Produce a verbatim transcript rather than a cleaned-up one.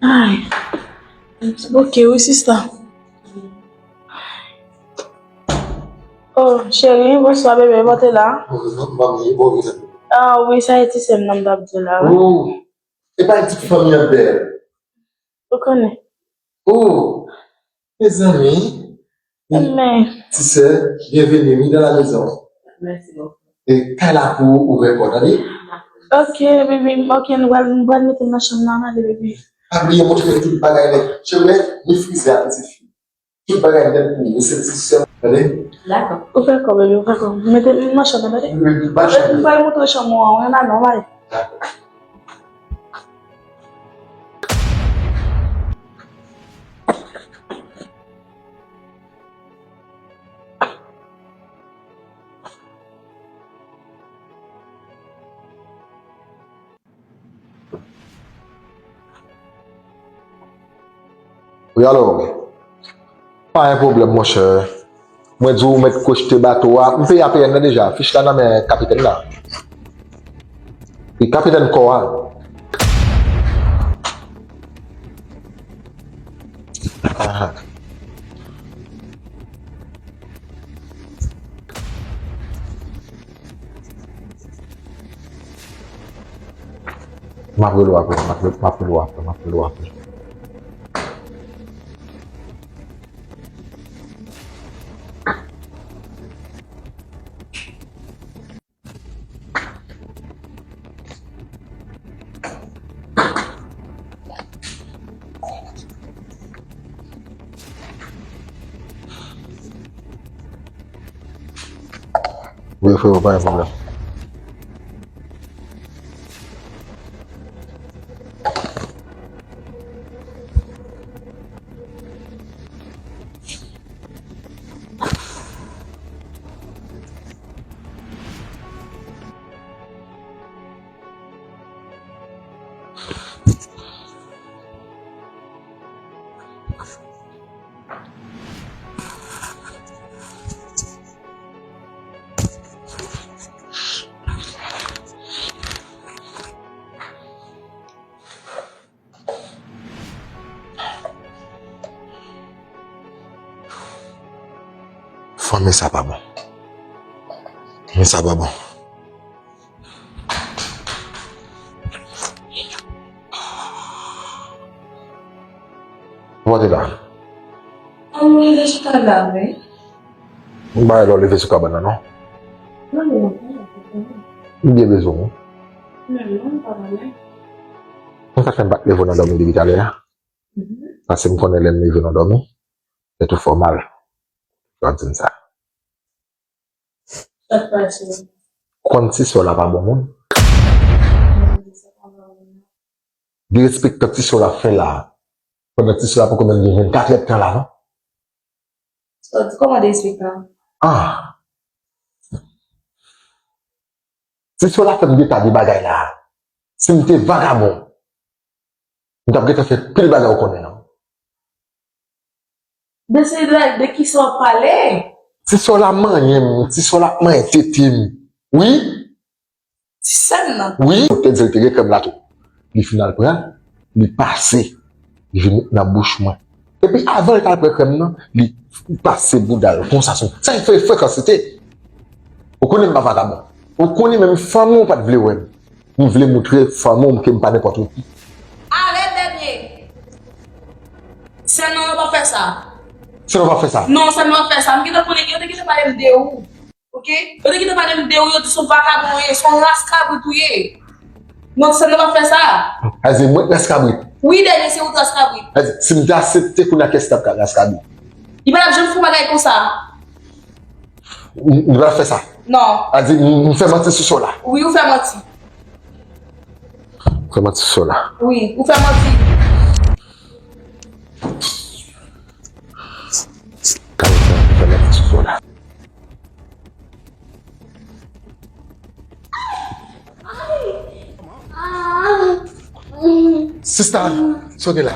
Ay. Ok, wi, sista. Oh, cheri, bonswa, bebe, mwen te la. Ah, wi, sa e ti sè m nan m t ap di w la, wi. Oh, e pa ti fanmi an bèl. Ou konnen. Oh, mezanmi. Men. Ti sè, bienvenue, wi, dans la maison. Mèsi bokou. E kay la pou ou ouvè pòt, tande? Ok, baby, ok, nou pral, nou pral mete l nan chanm nan, ale, baby. Pa bliye montre tout bagay nèt. Cheri, ni frizè a, pitit fi. Tout bagay nèt pou ou, se ti sè, tande? Dakò. Ouvè kò, baby, ouvè kò. Mete l nan chanm nan, tande? Wi, wi, ba chanm. Mwen pral montre chanm ou an, wi, nan, non, ale. Dakò. Wi, alo. Pa gen pwoblèm, monchè. Mwen di w, ou mèt kweste bato a. M peye A P N nan deja. Fich la nan men kapitèn la. E kapitèn kò a. Aha. M ap rele w apre, m ap, m ap rele w apre, m ap rele w apre. Wi, frero, pa gen pwoblèm. Fanmi sa pa bon. Fanmi sa pa bon. Ou pa te la? An, mwen te chita la, wi. M pa wè lè w leve sou kabann nan, non. Non, non, non, non, non. M byen bezwen w. Non, non, pa vre. Mwen ka fè m pa t leve w nan dòmi depi talè a. Mhm. Paske m konnen lè m leve nan dòmi, tèt ou fè w mal. Ou ap di m sa. Sa k pase? Konn ti sè w la pa bon moun. Derespektan ti sè w la fè la. Pandan ti sè w la poko menm gen vennkat èdtan la, non? Sa w di kòman derespektan? Ah! Ti sè w la fè m deta de bagay la. Si m te vagabon, m t ap gentan fè pil bagay ou konnen an. De se de, de kisa w ap pale? Ti sè w la manyen m, ti sè w la ap manyen tete m. Wi. Ti sè m nan. Wi. Ou te di l te gen krèm la tou. Li fin al pran, li pase, li vin met nan bouch mwen. Epi avan li t al pran krèm nan, li pase bouda l konsa sou. Sa e fre-, frekansite. Ou konnen m pa vagabon. Ou konnen menm fanmi w pa t vle wè m. M vle moutre fanmi w ke m pa nenpòt ou. Ale dènye. Sè m nan, non, pa fè sa. Sè m nan, pa fè sa. Non, sè m nan, pa fè sa. M gentan konnen, yo te gentan pale m de ou. Ok? Yo te gentan pale m de ou, yo di se yon vagabon w ye, se yon ras kabrit ou ye. Non, sè m nan, pa fè sa. Sa vle di mwen t ras kabrit? Wi, dènye, se ou t ras kabrit. Sa vle di, si m te aksepte kounye a, kiyès t ap ka ras kabrit? Li pa t ap janm fè yon bagay konsa. M, m pa fè sa. Non. Sa vle di, m, m fè manti sou sè w la. Wi, ou fè manti. M fè manti sou sè w la. Wi, ou fè manti. Kay sa, m fè manti sou sè w la. Sista, sa w gen la?